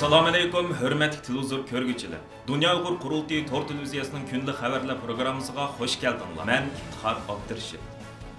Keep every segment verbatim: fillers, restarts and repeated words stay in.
ئەسسالامۇئەلەيكۇم، ھۆرمەتلىك تېلېۋىزور كۆرگۈچىلەر! دۇنيا ئۇيغۇر قۇرۇلتىيى تور تېلېۋىزىيەسىنىڭ كۈندىلىك خەۋەرلەر پروگراممىسىغا خۇش كەلدىڭلار. مەن ئىپتىخار ئابدۇرېشىت.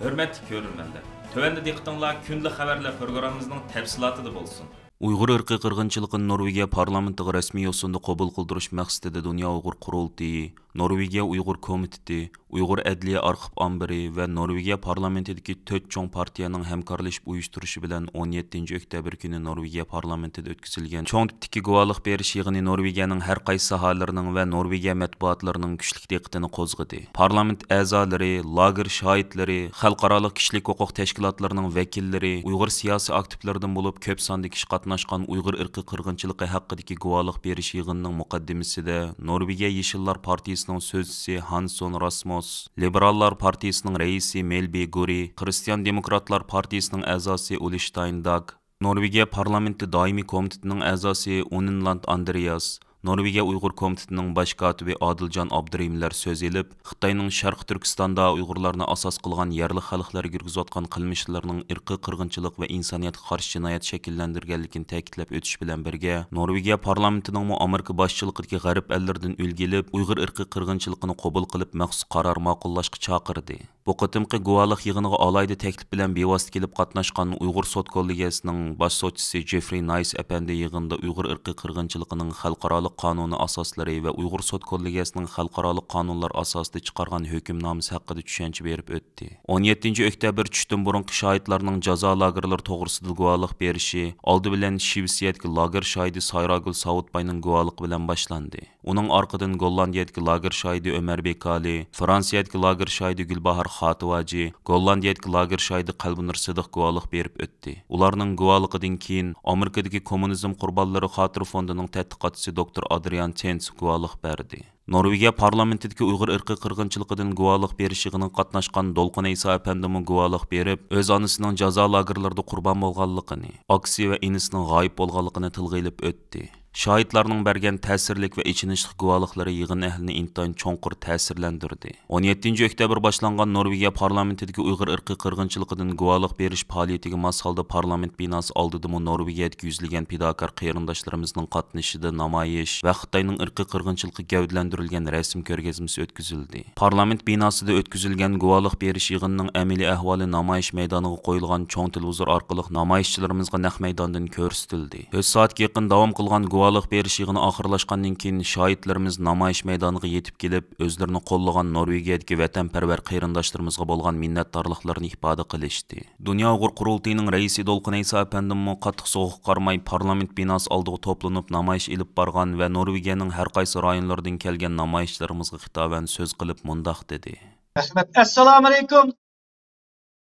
ھۆرمەتلىك كۆرۈرمەنلەر، تۆۋەندە دىققىتىڭلار كۈندىلىك خەۋەرلەر پروگراممىمىزنىڭ تەپسىلاتىدا بولسۇن. ئۇيغۇر ئىرقىي قىرغىنچىلىقىنى نورۋېگىيە پارلامېنتىغا رەسمىي يوسۇندا قوبۇل قىلدۇرۇش مەقسىتىدە دۇنيا ئۇيغۇر قۇرۇلتىيى، نورۋېگىيە ئۇيغۇر كومىتېتى، ئۇيغۇر ئەدلىيە ئارخىپ ئامبىرى ۋە نورۋېگىيە پارلامېنتىدىكى تۆت چوڭ پارتىيەنىڭ ھەمكارلىشىپ ئۇيۇشتۇرۇشى بىلەن ئون يەتتىنچى ئۆكتەبىر كۈنى نورۋېگىيە پارلامېنتىدا ئۆتكۈزۈلگەن چوڭ تىپتىكى گۇۋاھلىق بېرىش يىغىنى نورۋېگىيەنىڭ ھەر قايسى ساھەلىرىنىڭ ۋە نورۋېگىيە مەتبۇئاتلىرىنىڭ كۈچلۈك دىققىتىنى قوزغىدى. پارلامېنت ئەزالىرى، لاگېر شاھىتلىرى، خەلقئارالىق كىشىلىك ھوقۇق تەشكىلاتلىرىنىڭ ۋەكىللىرى، ئۇيغۇر سىياسىي ئاكتىپلىرىدىن بولۇپ كۆپ ساندا كىشى قاتناشقان ئۇيغۇر ئىرقىي قىرغىنچىلىقى ھەققىدىكى گۇۋاھلىق بېرىش يىغىنىنىڭ مۇقەددىمىسىدە نورۋېگىيە يېشىللار پارتىيىسىنىڭ سۆزچىسى ھانسون راسموس، لىبېراللار پارتىيىسىنىڭ رەئىسى مېلبى گۇرى، خىرىستىيان دېموكراتلار پارتىيىسىنىڭ ئەزاسى ئۇلى شتاينداگ، نورۋېگىيە پارلامېنتى دائىمىي كومىتېتىنىڭ ئەزاسى ئۇنىنلاند ئاندرېياس، نورۋېگىيە ئۇيغۇر كومىتېتىنىڭ باش كاتىپى ئادىلجان ئابدۇرېھىملەر سۆز ئېلىپ، خىتاينىڭ شەرقىي تۈركىستاندا ئۇيغۇرلارنى ئاساس قىلغان يەرلىك خەلقلەرگە يۈرگۈزۈۋاتقان قىلمىشلىرىنىڭ ئىرقىي قىرغىنچىلىق ۋە ئىنسانىيەتكە قارشى جىنايەت شەكىللەندۈرگەنلىكىنى تەكىتلەپ ئۆتۈش بىلەن بىرگە، نورۋېگىيە پارلامېنتىنىڭمۇ ئامېرىكا باشچىلىقىدىكى غەرب ئەللىرىدىن ئۈلگە ئېلىپ، ئۇيغۇر ئىرقىي قىرغىنچىلىقىنى قوبۇل قىلىپ، مەخسۇس قارار ماقۇللاشقا چاقىردى. بۇ قېتىمقى گۇۋاھلىق يىغىنىغا ئالاھىدە تەكلىپ بىلەن بىۋاسىتە كېلىپ قاتناشقان ئۇيغۇر سوت كوللېگىيەسىنىڭ باش سوتچىسى جېفرىي نايس ئەپەندى يىغىندا ئۇيغۇر ئىرقىي قىرغىنچىلىقىنىڭ خەلقئارالىق قانۇنى ئاساسلىرى ۋە ئۇيغۇر سوت كوللېگىيەسىنىڭ خەلقئارالىق قانۇنلار ئاساسىدا چىقارغان ھۆكۈمنامىسى ھەققىدە چۈشەنچە بېرىپ ئۆتتى. ئون يەتتىنچى ئۆكتەبىر چۈشتىن بۇرۇنقى شاھىتلارنىڭ جازا لاگېرلىرى توغرىسىدا گۇۋاھلىق بېرىشى ئالدى بىلەن شىۋېتسىيەدىكى لاگېر شاھىتى سايراگۈل ساۋۇتباينىڭ گۇۋاھلىقى بىلەن باشلاندى. ئۇنىڭ ئارقىدىن گوللاندىيەدىكى لاگېر شاھىتى ئۆمەر بېكالى، فرانسىيەدىكى لاگېر شاھىتى گۈلباھار خاتىۋاجى، گوللاندىيەدىكى لاگېر شاھىتى قەلبىنۇر سىدىق گۇۋاھلىق بېرىپ ئۆتتى. ئۇلارنىڭ گۇۋاھلىقىدىن كېيىن، ئامېرىكىدىكى كوممۇنىزم قۇربانلىرى خاتىرە فوندىنىڭ تەتقىقاتچىسى دوكتور ئادرىيان تېنس گۇۋاھلىق بەردى. نورۋېگىيە پارلامېنتىدىكى ئۇيغۇر ئىرقىي قىرغىنچىلىقىدىن گۇۋاھلىق بېرىش يىغىنىغا قاتناشقان دولقۇن ئەيسا ئەپەندىمۇ گۇۋاھلىق بېرىپ، ئۆز ئانىسىنىڭ جازا لاگېرلىرىدا قۇربان بولغانلىقىنى، ئاكىسى ۋە ئىنىسىنىڭ غايىب بولغانلىقىنى تىلغا ئېلىپ ئۆتتى. شاھىتلارنىڭ بەرگەن تەسىرلىك ۋە ئېچىنىشلىق گۇۋاھلىقلىرى يىغىن ئەھلىنى ئىنتايىن چوڭقۇر تەسىرلەندۈردى. ئون يەتتىنچى ئۆكتەبىر باشلانغان نورۋېگىيە پارلامېنتىدىكى ئۇيغۇر ئىرقىي قىرغىنچىلىقىدىن گۇۋاھلىق بېرىش پائالىيىتىگە ماس ھالدا پارلامېنت بىناسى ئالدىدىمۇ نورۋېگىيەدىكى يۈزلىگەن پىداكار قېرىنداشلىرىمىزنىڭ قاتنىشىشىدا نامايىش ۋە خىتاينىڭ ئىرقىي قىرغىنچىلىقى گەۋدىلەندۈرۈلگەن رەسىم كۆرگەزمىسى ئۆتكۈزۈلدى. پارلامېنت بىناسىدا ئۆتكۈزۈلگەن گۇۋاھلىق بېرىش يىغىنىنىڭ ئەمەلىي ئەھۋالى نامايىش مەيدانىغا قويۇلغان چوڭ تېلېۋىزور ئارقىلىق نامايىشچىلىرىمىزغا نەق مەيداندىن كۆرسىتىلدى. تۆت سائەتكە يېقىن داۋام قىلغان گۇۋاھلىق بېرىش يىغىنى ئاخىرلاشقاندىن كېيىن، شاھىتلىرىمىز نامايىش مەيدانىغا يېتىپ كېلىپ، ئۆزلىرىنى قوللىغان نورۋېگىيەدىكى ۋەتەنپەرۋەر قېرىنداشلىرىمىزغا بولغان مىننەتدارلىقلىرىنى ئىپادە قىلىشتى. دۇنيا ئۇيغۇر قۇرۇلتىيىنىڭ رەئىسى دولقۇن ئەيسا ئەپەندىممۇ قاتتىق سوغۇققا قارىماي، پارلامېنت بىناسى ئالدىغا توپلىنىپ نامايىش ئېلىپ بارغان ۋە نورۋېگىيەنىڭ ھەر قايسى رايونلىرىدىن كەلگەن نامايىشچىلىرىمىزغا خىتابەن سۆز قىلىپ مۇنداق دېدى. رەھمەت. ئەسسالامۇئەلەيكۇم.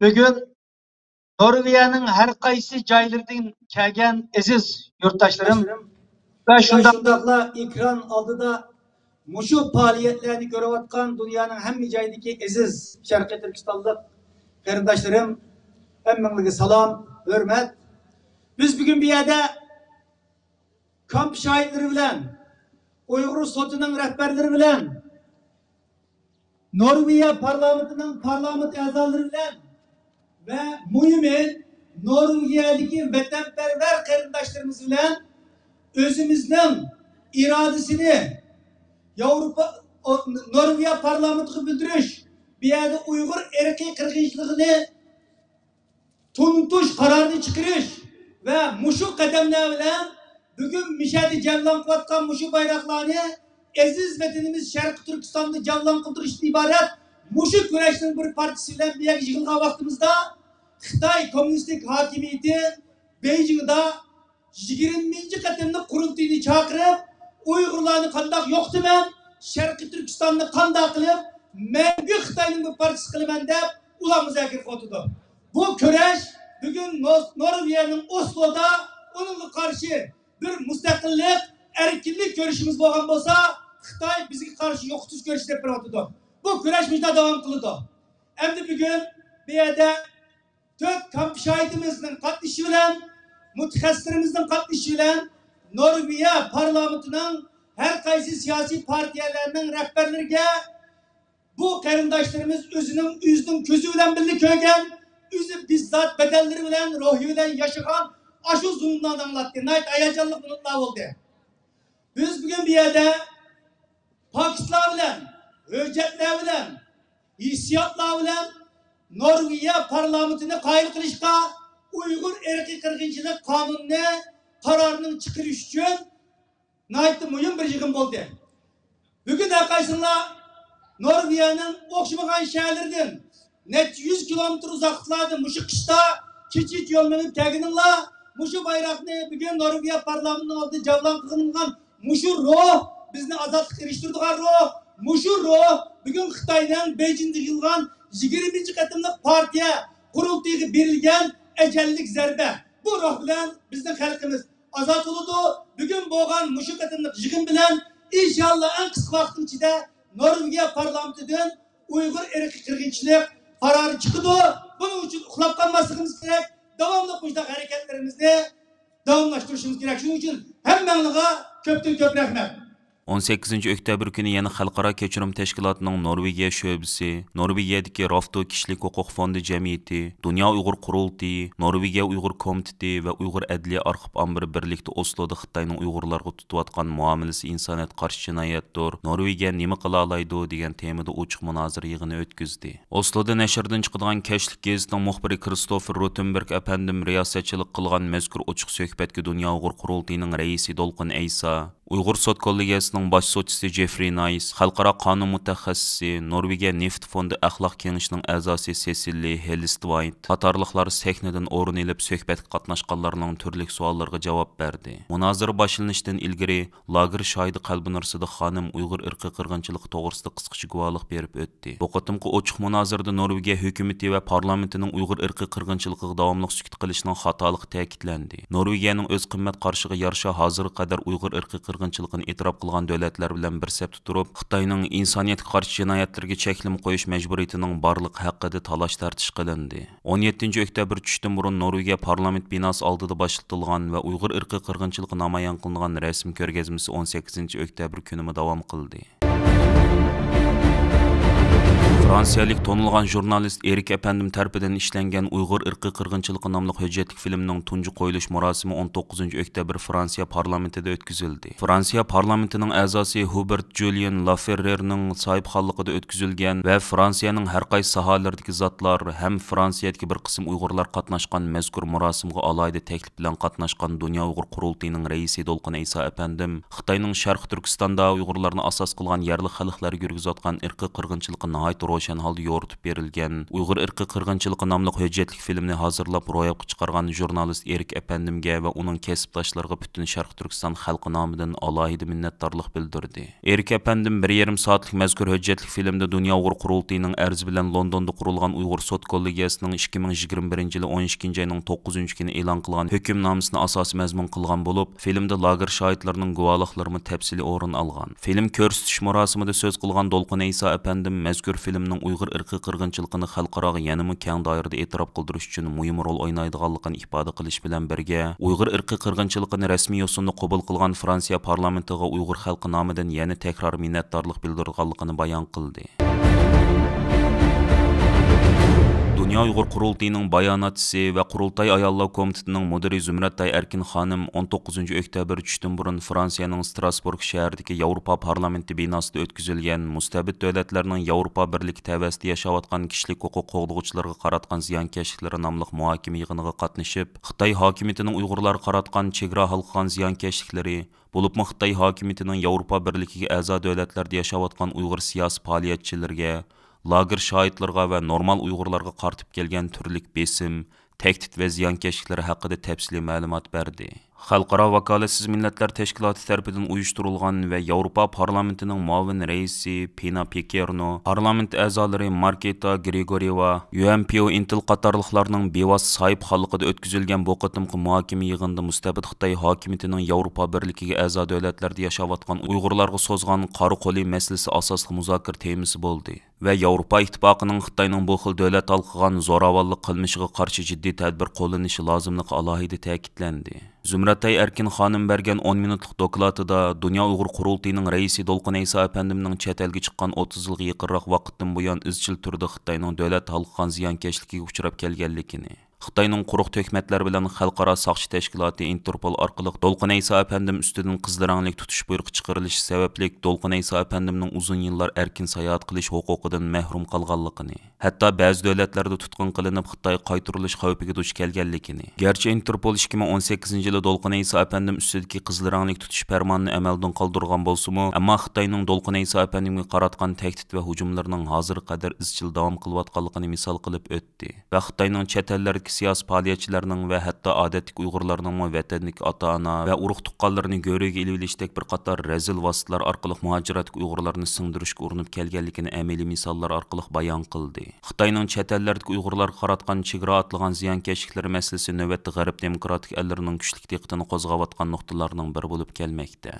بۈگۈن نورۋېگىيەنىڭ ھەر قايسى جايلىرىدىن كەلگەن ئەزىز يۇرتداشلىرىم ۋە شۇنداق شۇنداقلا ئېكران ئالدىدا مۇشۇ پائالىيەتلەرنى كۆرۈۋاتقان دۇنيانىڭ ھەممە جايىدىكى ئەزىز شەرقىي تۈركىستانلىق قېرىنداشلىرىم، ھەممىڭلارغا سالام، ھۆرمەت. بىز بۈگۈن بۇ يەردە كامپ شاھىتلىرى بىلەن، ئۇيغۇر سوتىنىڭ رەھبەرلىرى بىلەن، نورۋېگىيە پارلامېنتىنىڭ پارلامېنت ئەزالىرى بىلەن ۋە مۇھىمى نورۋېگىيەدىكى ۋەتەنپەرۋەر قېرىنداشلىرىمىز بىلەن ئۆزىمىزنىڭ ئىرادىسىنى ياۋروپا، ئو-، نورۋېگىيە پارلامېنتىغا بىلدۈرۈش، بۇ يەردە ئۇيغۇر ئىرقىي قىرغىنچىلىقىنى تونۇتۇش قارارىنى چىقىرىش ۋە مۇشۇ قەدەملەر بىلەن بۈگۈن مىشەدە جەۋلان قىلىۋاتقان مۇشۇ بايراقلارنى ئەزىز ۋەتىنىمىز شەرقىي تۈركىستاندا جەۋلان قىلدۇرۇشتىن ئىبارەت مۇشۇ كۈرەشنىڭ بىر پارچىسى بىلەن بۇ يەرگە يىغىلغان ۋاقتىمىزدا، خىتاي كوممۇنىستىك ھاكىمىيىتى بېيجىڭدا يىگىرمىنچى قېتىملىق قۇرۇلتىيىنى چاقىرىپ، ئۇيغۇرلارنى قانداق يوقىتىمەن، شەرقىي تۈركىستاننى قانداق قىلىپ، مەڭگۈ خىتاينىڭ بىر پارچىسى قىلىمەن دەپ، ئۇلار مۇزاكىرە قىلىۋاتىدۇ. بۇ كۈرەش بۈگۈن نو-، نورۋېگىيەنىڭ ئوسلودا ئۇنىڭغا قارشى بىر مۇستەقىللىق، ئەركىنلىك كۈرىشىمىز بولغان بولسا، خىتاي بىزگە قارشى يوقىتىش كۈرىشى دەپ بېرىۋاتىدۇ. بۇ كۈرەش مۇشۇنداق داۋام قىلىدۇ. ئەمدى بۈگۈن بۇ يەردە تۆت كامپ شاھىتىمىزنىڭ قاتنىشىشى بىلەن، مۇتەخەسسىسلىرىمىزنىڭ قاتنىشىشى بىلەن نورۋېگىيە پارلامېنتىنىڭ ھەر قايسى سىياسىي پارتىيەلەرنىڭ رەھبەرلىرىگە بۇ قېرىنداشلىرىمىز ئۆزىنىڭ، ئۆزىنىڭ كۆزى بىلەن بىللە كۆرگەن، ئۆزى بىززات بەدەنلىرى بىلەن، روھى بىلەن ياشىغان ئاشۇ زۇلۇملارنى ئاڭلاتتى. ناھايىتى ھاياجانلىق مىنۇتلار بولدى. بىز بۈگۈن بۇ يەردە پاكىتلار بىلەن، ھۆججەتلەر بىلەن، ھېسسىياتلار بىلەن نورۋېگىيە پارلامېنتىنى قايىل قىلىشقا، ئۇيغۇر ئىرقىي قىرغىنچىلىق قانۇنىنى، قارارنىڭ چىقىرىش ئۈچۈن ناھايىتى مۇھىم بىر يىغىن بولدى. بۈگۈن ھەر قايسىڭلار نورۋېگىيەنىڭ ئوخشىمىغان شەھەرلىرىدىن نەچچە يۈز كىلومېتىر ئۇزاقلىقلاردىن مۇشۇ قىشتا كېچە يول مېڭىپ كەلگىنىڭلار، مۇشۇ بايراقنى بۈگۈن نورۋېگىيە پارلامېنتىنىڭ ئالدىدا جەۋلان قىلغىنىڭلار، مۇشۇ روھ بىزنى ئازادلىققا ئېرىشتۈرىدىغان روھ. مۇشۇ روھ بۈگۈن خىتاينىڭ بېيجىڭدا يىغىلغان يىگىرمىنچى قېتىملىق پارتىيە قۇرۇلتىيىغا بېرىلگەن ئەجەللىك زەربە. بۇ روھ بىلەن بىزنىڭ خەلقىمىز ئازاد بولىدۇ. بۈگۈن بولغان مۇشۇ قېتىملىق يىغىن بىلەن ئىنشاللا ئەڭ قىسقا ۋاقىتنىڭ ئىچىدە نورۋېگىيە پارلامېنتىدىن ئۇيغۇر ئىرقىي قىرغىنچىلىق قارارى چىقىدۇ. بۇنىڭ ئۈچۈن ئۇخلاپ قالماسلىقىمىز كېرەك. داۋاملىق مۇشۇنداق ھەرىكەتلىرىمىزنى داۋاملاشتۇرۇشىمىز كېرەك. شۇنىڭ ئۈچۈن ھەممەڭلارغا كۆپتىن كۆپ رەھمەت. ئون سەككىزىنچى ئۆكتەبىر كۈنى يەنە خەلقئارا كەچۈرۈم تەشكىلاتىنىڭ نورۋېگىيە شۆبىسى، نورۋېگىيەدىكى رافتو كىشىلىك ھوقۇق فوندى جەمئىيىتى، دۇنيا ئۇيغۇر قۇرۇلتىيى، نورۋېگىيە ئۇيغۇر كومىتېتى ۋە ئۇيغۇر ئەدلىيە ئارخىپ ئامبىرى بىرلىكتە ئوسلودا خىتاينىڭ ئۇيغۇرلارغا تۇتۇۋاتقان مۇئامىلىسى ئىنسانىيەتكە قارشى جىنايەتتۇر، نورۋېگىيە نېمە قىلالايدۇ دېگەن تېمىدا ئوچۇق مۇنازىرە يىغىنى ئۆتكۈزدى. ئوسلودا نەشردىن چىقىدىغان كەچلىك گېزىتنىڭ مۇخبىرى كىرىستوفېر روتېنبېرگ ئەپەندىم رىياسەتچىلىك قىلغان مەزكۇر ئوچۇق سۆھبەتكە دۇنيا ئۇيغۇر قۇرۇلتىيىنىڭ رەئىسى دولقۇن ئەيسا، ئۇيغۇر سوت كوللېگىيەسىنىڭ باش سوتچىسى جېفرى نايس، خەلقئارا قانۇن مۇتەخەسسىسى، نورۋېگىيە نېفىت فوندى ئەخلاق كېڭىشىنىڭ ئەزاسى سېسىللى ھېلستۋايت قاتارلىقلار سەھنىدىن ئورۇن ئېلىپ، سۆھبەتكە قاتناشقانلارنىڭ تۈرلۈك سوئاللىرىغا جاۋاب بەردى. مۇنازىرە باشلىنىشتىن ئىلگىرى، لاگېر شاھىتى قەلبىنۇر سىدىق خانىم ئۇيغۇر ئىرقىي قىرغىنچىلىقى توغرىسىدا قىسقىچە گۇۋاھلىق بېرىپ ئۆتتى. بۇ قېتىمقى ئوچۇق مۇنازىرىدە نورۋېگىيە ھۆكۈمىتى ۋە پارلامېنتىنىڭ ئۇيغۇر ئىرقىي قىرغىنچىلىقىغا داۋاملىق سۈكۈت قىلىشىنىڭ خاتالىقى تەكىتلەندى. نورۋېگىيەنىڭ ئۆز قىممەت قارىشىغا يارىشا ھازىرغا قەدەر ئۇيغۇر ئىرقىي قىرغىنچىلىقىنى ئېتىراپ قىلغان دۆلەتلەر بىلەن بىر سەپتە تۇرۇپ، خىتاينىڭ ئىنسانىيەتكە قارشى جىنايەتلىرىگە چەكلىمە قويۇش مەجبۇرىيىتىنىڭ بارلىقى ھەققىدە تالاش-تارتىش قىلىندى. ئون يەتتىنچى ئۆكتەبىر چۈشتىن بۇرۇن نورۋېگىيە پارلامېنت بىناسى ئالدىدا باشلىتىلغان ۋە ئۇيغۇر ئىرقىي قىرغىنچىلىقى نامايان قىلىنغان رەسىم كۆرگەزمىسى ئون سەككىزىنچى ئۆكتەبىر كۈنىمۇ داۋام قىلدى. فرانسىيەلىك تونۇلغان ژۇرنالىست ئېرىك ئەپەندىم تەرىپىدىن ئىشلەنگەن ئۇيغۇر ئىرقىي قىرغىنچىلىقى ناملىق ھۆججەتلىك فىلىمنىڭ تۇنجى قويۇلۇش مۇراسىمى ئون توققۇزىنچى ئۆكتەبىر فرانسىيە پارلامېنتىدا ئۆتكۈزۈلدى. فرانسىيە پارلامېنتىنىڭ ئەزاسى ھۇبېرت جۇليېن لافېررېرنىڭ ساھىبخانلىقىدا ئۆتكۈزۈلگەن ۋە فرانسىيەنىڭ ھەر قايسى ساھەلىرىدىكى زاتلار ھەم فرانسىيەدىكى بىر قىسىم ئۇيغۇرلار قاتناشقان مەزكۇر مۇراسىمغا ئالاھىدە تەكلىپ بىلەن قاتناشقان دۇنيا ئۇيغۇر قۇرۇلتىيىنىڭ رەئىسى دولقۇن ئەيسا ئەپەندىم، خىتاينىڭ شەرقىي تۈركىستاندا ئۇيغۇرلارنى ئاساس قىلغان يەرلىك خەلقلەرگە يۈرگۈزۈۋاتقان ئىرقىي قىرغىنچىلىقى ناھايىتى روشەن ھالدا يورۇتۇپ بېرىلگەن ئۇيغۇر ئىرقىي قىرغىنچىلىقى ناملىق ھۆججەتلىك فىلىمنى ھازىرلاپ، روياپقا چىقارغان ژۇرنالىست ئېرىك ئەپەندىمگە ۋە ئۇنىڭ كەسىپداشلىرىغا پۈتۈن شەرقىي تۈركىستان خەلقى نامىدىن ئالاھىدە مىننەتدارلىق بىلدۈردى. ئېرىك ئەپەندىم بىر يېرىم سائەتلىك مەزكۇر ھۆججەتلىك فىلىمدە دۇنيا ئۇيغۇر قۇرۇلتىيىنىڭ ئەرزى بىلەن لوندوندا قۇرۇلغان ئۇيغۇر سوت كوللېگىيەسىنىڭ ئىككى مىڭ يىگىرمە بىرىنچى يىلى ئون ئىككىنچى ئاينىڭ توققۇزىنچى كۈنى ئېلان قىلغان ھۆكۈمنامىسىنى ئاساسىي مەزمۇن قىلغان بولۇپ، فىلىمدا لاگېر شاھىتلىرىنىڭ گۇۋاھلىقلىرىمۇ تەپسىلىي ئورۇن ئالغان. فىلىم كۆرسىتىش مۇراسىمىدا سۆز قىلغان دولقۇن ئەيسا ئەپەندىم مەزكۇر فىلىمنىڭ ئۇيغۇر ئىرقىي قىرغىنچىلىقىنى خەلقئاراغا يەنىمۇ كەڭ دائىرىدە ئېتىراپ قىلدۇرۇش ئۈچۈن مۇھىم رول ئوينايدىغانلىقىنى ئىپادە قىلىش بىلەن بىرگە، ئۇيغۇر ئىرقىي قىرغىنچىلىقىنى رەسمىي يوسۇندا قوبۇل قىلغان فرانسىيە پارلامېنتىغا ئۇيغۇر خەلقى نامىدىن يەنە تەكرار مىننەتدارلىق بىلدۈرىدىغانلىقىنى بايان قىلدى. دۇنيا ئۇيغۇر قۇرۇلتىيىنىڭ باياناتچىسى ۋە قۇرۇلتاي ئاياللار كومىتېتىنىڭ مۇدىرى زۇمرەتئاي ئەركىن خانىم ئون توققۇزىنچى ئۆكتەبىر چۈشتىن بۇرۇن فرانسىيەنىڭ ستراسبۇرگ شەھىرىدىكى ياۋروپا پارلامېنتى بىناسىدا ئۆتكۈزۈلگەن مۇستەبىت دۆلەتلەرنىڭ ياۋروپا بىرلىكى تەۋەسىدە ياشاۋاتقان كىشىلىك ھوقۇق قوغدىغۇچىلىرىغا قاراتقان زىيانكەشلىكلىرى ناملىق مۇھاكىمە يىغىنىغا قاتنىشىپ، خىتاي ھاكىمىيىتىنىڭ ئۇيغۇرلارغا قاراتقان چېگرا ھالقىغان زىيانكەشلىكلىرى، بولۇپمۇ خىتاي ھاكىمىيىتىنىڭ ياۋروپا بىرلىكىگە ئەزا دۆلەتلەردە ياشاۋاتقان ئۇيغۇر سىياسىي پائالىيەتچىلىرىگە، لاگېر شاھىتلىرىغا ۋە نورمال ئۇيغۇرلارغا قارىتىپ كەلگەن تۈرلۈك بېسىم، تەھدىت ۋە زىيانكەشلىكلىرى ھەققىدە تەپسىلىي مەلۇمات بەردى. خەلقئارا ۋاكالەتسىز مىللەتلەر تەشكىلاتى تەرىپىدىن ئۇيۇشتۇرۇلغان ۋە ياۋروپا پارلامېنتىنىڭ مۇئاۋىن رەئىسى پىنا پېكېرنو، پارلامېنت ئەزالىرى ماركېتا گرىگوريېۋا، يۈەنپيو ئىنتىل قاتارلىقلارنىڭ بىۋاسىتە ساھىبخانلىقىدا ئۆتكۈزۈلگەن بۇ قېتىمقى مۇھاكىمە يىغىنىدا مۇستەبىت خىتاي ھاكىمىيىتىنىڭ ياۋروپا بىرلىكىگە ئەزا دۆلەتلەردە ياشاۋاتقان ئۇيغۇرلارغا سوزغان قارا قولى مەسىلىسى ئاساسلىق مۇزاكىرە تېمىسى بولدى. ۋە ياۋروپا ئىتتىپاقىنىڭ خىتاينىڭ بۇ خىل دۆلەت ھالقىغان زوراۋانلىق قىلمىشىغا قارشى جىددىي تەدبىر قوللىنىشى لازىملىقى ئالاھىدە تەكىتلەندى. زۇمرەتئاي ئەركىن خانىم بەرگەن ئون مىنۇتلۇق دوكلاتىدا دۇنيا ئۇيغۇر قۇرۇلتىيىنىڭ رەئىسى دولقۇن ئەيسا ئەپەندىمنىڭ چەت ئەلگە چىققان ئوتتۇز يىلغا يېقىنراق ۋاقىتتىن بۇيان ئىزچىل تۈردە خىتاينىڭ دۆلەت ھالقىغان زىيانكەشلىكىگە ئۇچراپ كەلگەنلىكىنى، خىتاينىڭ قۇرۇق تۆھمەتلەر بىلەن خەلقئارا ساقچى تەشكىلاتى ئىنتېرپول ئارقىلىق دولقۇن ئەيسا ئەپەندىم ئۈستىدىن قىزىل رەڭلىك تۇتۇش بۇيرۇقى چىقىرىلىشى سەۋەبلىك، دولقۇن ئەيسا ئەپەندىمنىڭ ئۇزۇن يىللار ئەركىن ساياھەت قىلىش ھوقۇقىدىن مەھرۇم قالغانلىقىنى، ھەتتا بەزى دۆلەتلەردە تۇتقۇن قىلىنىپ، خىتايغا قايتۇرۇلۇش خەۋپىگە دۇچ كەلگەنلىكىنى، گەرچە ئىنتېرپول ئىككى مىڭ ئون سەككىزىنچى يىلى دولقۇن ئەيسا ئەپەندىم ئۈستىدىكى قىزىل رەڭلىك تۇتۇش پەرمانىنى ئەمەلدىن قالدۇرغان بولسىمۇ، ئەمما خىتاينىڭ دولقۇن ئەيسا ئەپەندىمگە قاراتقان تەھدىت ۋە ھۇجۇملىرىنىڭ ھازىرغا قەدەر ئىزچىل داۋام قىلىۋاتقانلىقىنى مىسال قىلىپ ئۆتتى. ۋە خىتاينىڭ چەت ئەللەردىكى سىياسىي پائالىيەتچىلەرنىڭ ۋە ھەتتا ئادەتتىكى ئۇيغۇرلارنىڭمۇ ۋەتەندىكى ئاتا-ئانا ۋە ئۇرۇق-تۇغقانلىرىنى گۆرۈگە ئېلىۋېلىشتەك بىر قاتار رەزىل ۋاسىتىلەر ئارقىلىق مۇھاجىرەتتىكى ئۇيغۇرلارنى سىڭدۈرۈشكە ئۇرۇنۇپ كەلگەنلىكىنى ئەمەلىي مىساللار ئارقىلىق بايان قىلدى. خىتاينىڭ چەت ئەللەردىكى ئۇيغۇرلارغا قاراتقان چېگرا ئاتلىغان زىيانكەشلىكلىرى مەسىلىسى نۆۋەتتە غەرب دېموكراتىك ئەللىرىنىڭ كۈچلۈك دىققىتىنى قوزغاۋاتقان نۇقتىلارنىڭ بىرى بولۇپ كەلمەكتە.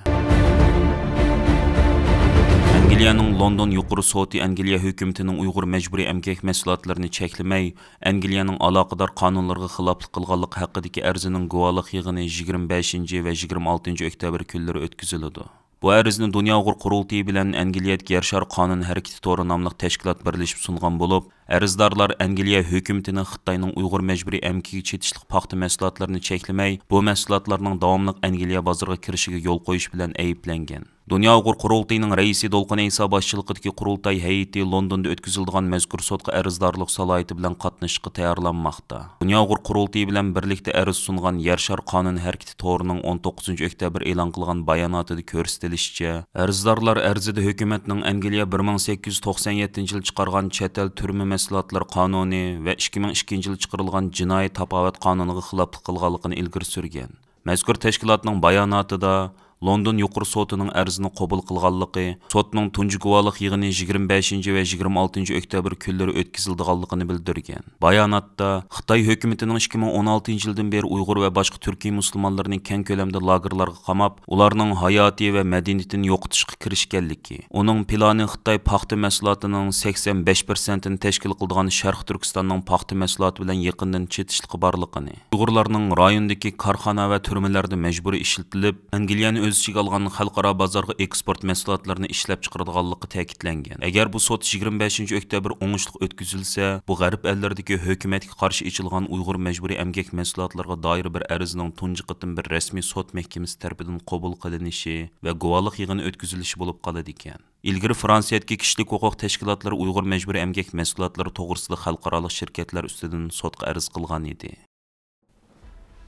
ئەنگلىيەنىڭ لوندون يۇقىرى سوتى ئەنگلىيە ھۆكۈمىتىنىڭ ئۇيغۇر مەجبۇرىي ئەمگەك مەھسۇلاتلىرىنى چەكلىمەي، ئەنگلىيەنىڭ ئالاقىدار قانۇنلىرىغا خىلاپلىق قىلغانلىقى ھەققىدىكى ئەرزىنىڭ گۇۋاھلىق يىغىنى يىگىرمە بەشىنچى ۋە يىگىرمە ئالتىنچى ئۆكتەبىر كۈنلىرى ئۆتكۈزۈلىدۇ. بۇ ئەرزنى دۇنيا ئۇيغۇر قۇرۇلتىيى بىلەن ئەنگلىيەدىكى يەر شارى قانۇن ھەرىكىتى تورى ناملىق تەشكىلات بىرلىشىپ سۇنغان بولۇپ، ئەرزدارلار ئەنگلىيە ھۆكۈمىتىنى خىتاينىڭ ئۇيغۇر مەجبۇرىي ئەمگىكىگە چېتىشلىق پاختا مەھسۇلاتلىرىنى چەكلىمەي، بۇ مەھسۇلاتلارنىڭ داۋاملىق ئەنگلىيە بازىرىغا كىرىشىگە يول قويۇش بىلەن ئەيىبلەنگەن. دۇنيا ئۇيغۇر قۇرۇلتىيىنىڭ رەئىسى دولقۇن ئەيسا باشچىلىقىدىكى قۇرۇلتاي ھەيئىتى لوندوندا ئۆتكۈزۈلىدىغان مەزكۇر سوتقا ئەرزدارلىق سالاھىيىتى بىلەن قاتنىشىشقا تەييارلانماقتا. دۇنيا ئۇيغۇر قۇرۇلتىيى بىلەن بىرلىكتە ئەرز سۇنغان يەر شارى قانۇن ھەرىكىتى تورىنىڭ ئون توققۇزىنچى ئۆكتەبىر ئېلان قىلغان باياناتىدا كۆرسىتىلىشىچە، ئەرزدارلار ئەرزىدە ھۆكۈمەتنىڭ ئەنگلىيە بىر مىڭ سەككىز يۈز توقسان يەتتىنچى يىل چىقارغان چەت ئەل تۈرمە مەھسۇلاتلىرى قانۇنى ۋە ئىككى مىڭ ئىككىنچى يىل چىقىرىلغان جىنايى تاپاۋەت قانۇنىغا خىلاپلىق قىلغانلىقىنى ئىلگىرى سۈرگەن. مەزكۇر تەشكىلاتنىڭ باياناتىدا لوندون يۇقىرى سوتىنىڭ ئەرزىنى قوبۇل قىلغانلىقى، سوتنىڭ تۇنجى گۇۋاھلىق يىغىنى يىگىرمە بەشىنچى ۋە يىگىرمە ئالتىنچى ئۆكتەبىر كۈنلىرى ئۆتكۈزۈلىدىغانلىقىنى بىلدۈرگەن. باياناتتا خىتاي ھۆكۈمىتىنىڭ ئىككى مىڭ ئون ئالتىنچى يىلدىن بېرى ئۇيغۇر ۋە باشقا تۈركىي مۇسۇلمانلارنى كەڭ كۆلەمدە لاگېرلارغا قاماپ، ئۇلارنىڭ ھاياتى ۋە مەدەنىيىتىنى يوقىتىشقا كىرىشكەنلىكى، ئۇنىڭ پىلانى خىتاي پاختا مەھسۇلاتىنىڭ سەكسەن بەش پىرسەنتىنى تەشكىل قىلىدىغان شەرقىي تۈركىستاننىڭ پاختا مەھسۇلاتى بىلەن يېقىندىن چېتىشلىقى بارلىقىنى، ئۇيغۇرلارنىڭ رايوندىكى كارخانا ۋە تۈرمىلەردە مەجبۇرىي ئىشلىتىلىپ، ئەنگلىيەنى ئۆز ئىچىگە ئالغان خەلقئارا بازارغا ئېكسپورت مەھسۇلاتلىرىنى ئىشلەپچىقىرىدىغانلىقى تەكىتلەنگەن. ئەگەر بۇ سوت يىگىرمە بەشىنچى ئۆكتەبىر ئوڭۇشلۇق ئۆتكۈزۈلسە، بۇ غەرب ئەللىرىدىكى ھۆكۈمەتكە قارشى ئېچىلغان ئۇيغۇر مەجبۇرىي ئەمگەك مەھسۇلاتلىرىغا دائىر بىر ئەرزنىڭ تۇنجى قېتىم بىر رەسمىي سوت مەھكىمىسى تەرىپىدىن قوبۇل قىلىنىشى ۋە گۇۋاھلىق يىغىنى ئۆتكۈزۈلۈشى بولۇپ قالىدىكەن. ئىلگىرى فرانسىيەدىكى كىشىلىك ھوقۇق تەشكىلاتلىرى ئۇيغۇر مەجبۇرىي ئەمگەك مەھسۇلاتلىرى توغرىسىدا خەلقئارالىق شىركەتلەر ئۈستىدىن سوتقا ئەرز قىلغان ئىدى.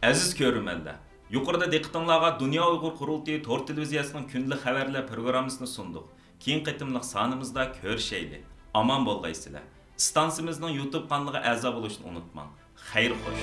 ئەزىز كۆرۈرمەنلەر، يۇقىرىدا دىققىتىڭلارغا دۇنيا ئۇيغۇر قۇرۇلتىيى تور تېلېۋىزىيەسىنىڭ كۈندىلىك خەۋەرلەر پروگراممىسىنى سۇندۇق. كېيىنكى قېتىملىق سانىمىزدا كۆرۈشەيلى. ئامان بولغايسىلەر. ئىستانسىمىزنىڭ يۇتۇب قانىلىغا ئەزا بولۇشنى ئۇنتۇماڭ. خەير خوش.